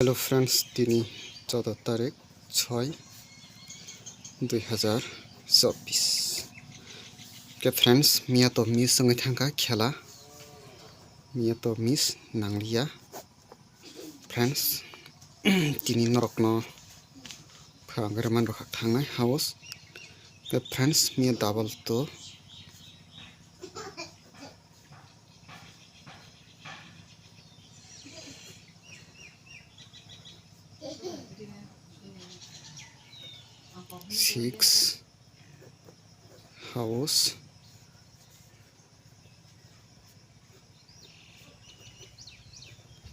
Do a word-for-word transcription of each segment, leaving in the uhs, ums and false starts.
Hello friends, tini chodo tarik choi dui hazar chobbish. Ke friends, miya to miss wngwi thangkha khela, miya to miss nangliya. Friends, tini norokno phwrangwi rwmani rwkha thangnai house. Ke friends, miya double to six house.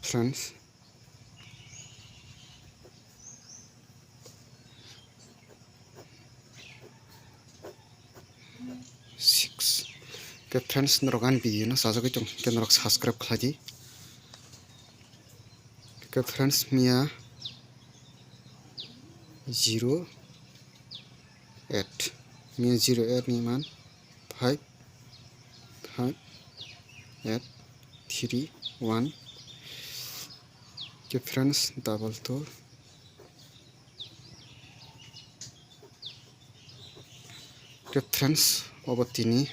Friends, six. Ke friends, norok ani video no sajagwi tong, ke norok subscribe khlai di. Ke friends, miya zero eight, miya zero eight ni man five, five, eight, three, one. Ke friends, double two. Ke friends, obo tini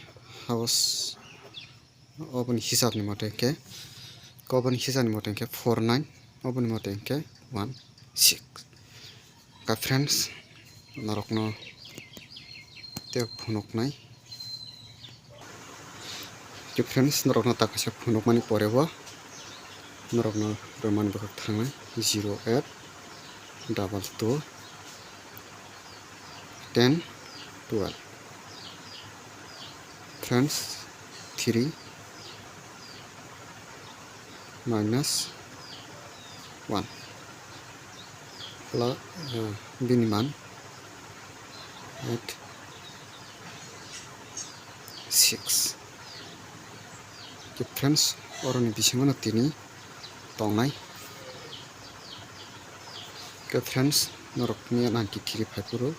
house, oboni hisab ni mote ke, oboni hisab ni mote ke four nine, oboni mote ke one six. Ka friends, norokno tei phunuknai. Ke friends, norokno ta kaisa phunukmani pore bo norokno rwmani bwkhak thangnai zero eight double two ten twelve. Friends, three minus one. Pla-, eh, bini man eight six. Ke friends, oroni bisingo no tini tongnai. Ke friends, norok ni nangki kiri phai phuru,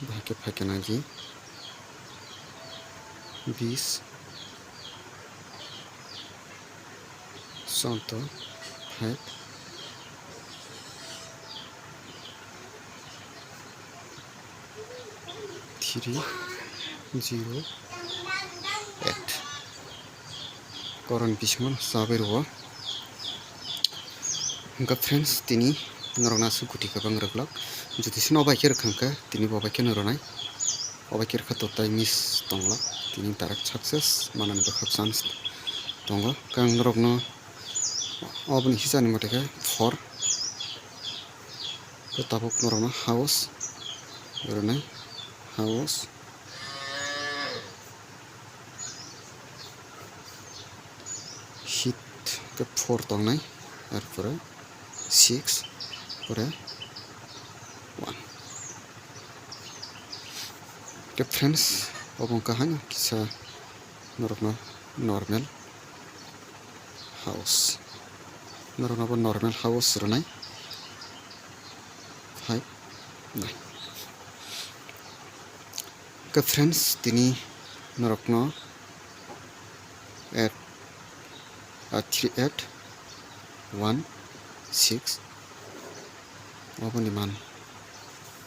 bahai khe phai khe nangji. Bis, chwddo, five, three, zero, eight. Koroni bisingo chabai rwo. Hwnkha friends, tini norokno aswk guti kwbang rwglak. Jodi sino bai khe rwkha hwnkhe, tini bo bai kheno rwnai. Obo khe rwkha to tai miss tonglak. Tini direct success manani bwkhak chance tongo. Khe ang norokno oboni hisani mote khe four. Khe tabuk norokno house rwnai. House. Hit khe four tongnai, arpore six, pore one. Khe friends, obo wngkha haino kisa norokno normal house. Norokno bo normal house rwnai. Five, nine. Khe friends, tini norokno eight, ah, three eight one six oboni man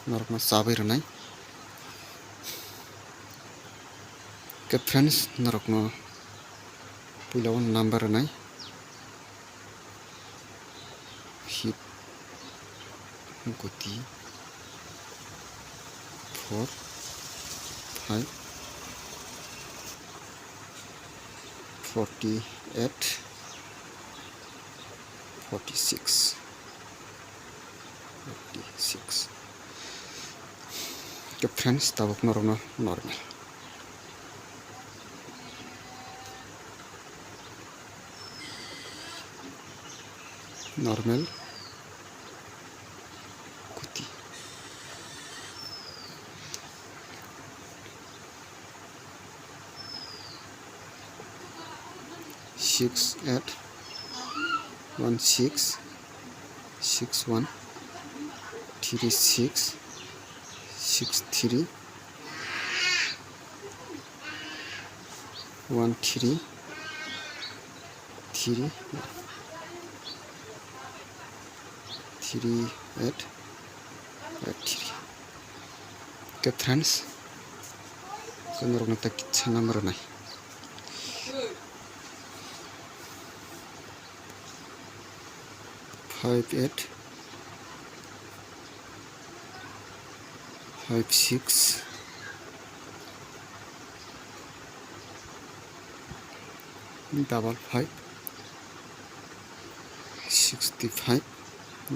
norokno chabai rwnai. Khe friends, norokno puila o number rwnai. Hit, guti, four, five, forty eight, forty six, forty six. Khe friends, tabuk norokno normal. Normal kuti. Six eight one six six one three six six three one three three. three eight five three. Okay friends, norokno tak kitsa number rwnai. Five eight five six double five sixty five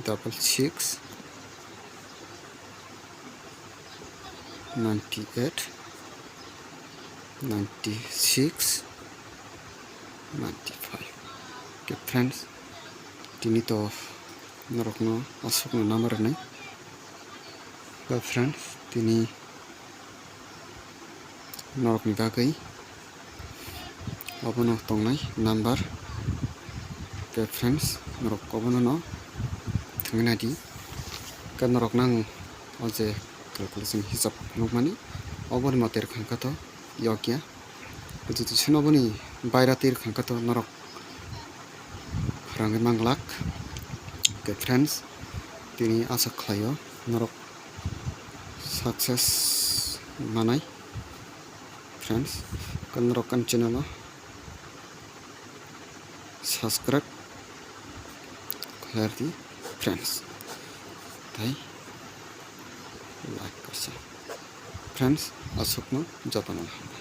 double six ninety eight ninety six ninety five. Okay friends, tini to norokno aswkno number rwnai. Ba friends, tini norokni bagwi obono tongnai number. Tei friends, norok obono no thwngwi naidi. Khe norok nang o je calculation hisab nukmani, oboni mote rwkha kha to yokya. Jodi chwng oboni baira twi rwkha kha to norok rangwi manglak. Khe friends, tini asa khlaio norok success manai. Friends, kan norok kan channel o subscribe khlai di friends, tei like kaisa. Friends, aswkno jotono hambai.